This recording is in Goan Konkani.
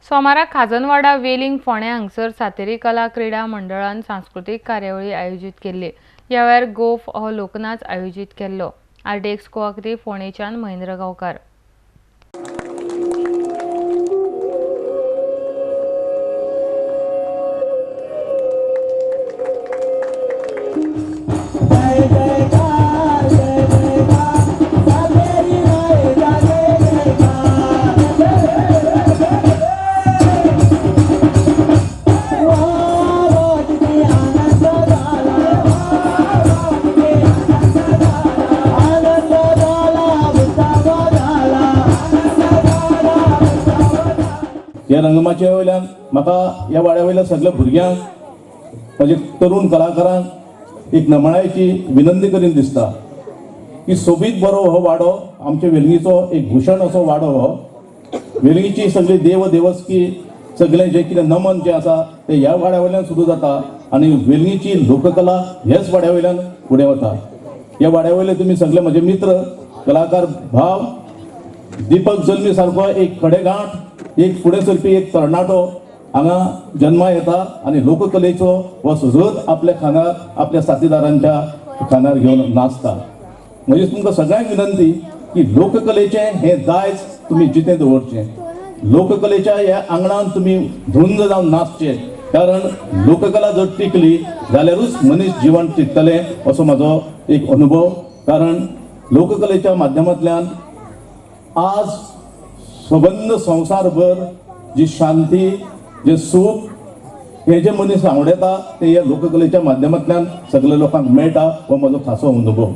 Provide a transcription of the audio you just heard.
सोमारा खाजनवाडा वेलिंग फोंडें हांगसर सातेरी कला क्रिडा मंडळान सांस्कृतीक कार्यावळी आयोजीत केल्ली. ह्या वेळार गोफ हो लोकनाच आयोजीत केल्लो. आरडीएक्स गोवा खातीर फोंडेच्यान महेंद्र गांवकार. ह्या रंगमाचये वयल्यान म्हाका ह्या वाड्या वयल्या सगळ्या भुरग्यांक, म्हजे तरुण कलाकारांक एक नमळायेची विनंती करीन दिसता की सोबीत बरो हो वाडो, आमच्या वेलंगीचो एक भूषण असो वाडो हो. वेलंगीची सगळी देव देवस्की, सगळें जें कितें नमन जें आसा तें ह्या वाड्या वयल्यान सुरू जाता आनी वेलंगीची लोककला ह्याच वाड्या वयल्यान फुडें वता. ह्या वाड्या वयले तुमी सगळे म्हजे मित्र कलाकार भाव, दीपक जल्मी सारको एक खडेगांठ, एक फुडें सरपी एक तरणाटो हांगा जन्मा येता आनी लोककलेचो हो सजत आपल्या खांदार, आपल्या साथीदारांच्या खांदार घेवन नाचता. म्हणजे तुमकां सगळ्यांक विनंती की लोककलेचें हें दायज तुमी जितें दवरचें, लोककलेच्या ह्या आंगणान तुमी धुंद जावन नाचचें, कारण लोककला जर टिकली जाल्यारूच मनीस जिवन टिकतलें असो म्हजो एक अनुभव. कारण लोककलेच्या माध्यमांतल्यान आज सबंद संवसारभर जी शांती, जे सूख हे जे मनीस आवडटा ते ह्या लोककलेच्या माध्यमांतल्यान सगळ्या लोकांक मेळटा, हो म्हजो खासो अनुभव.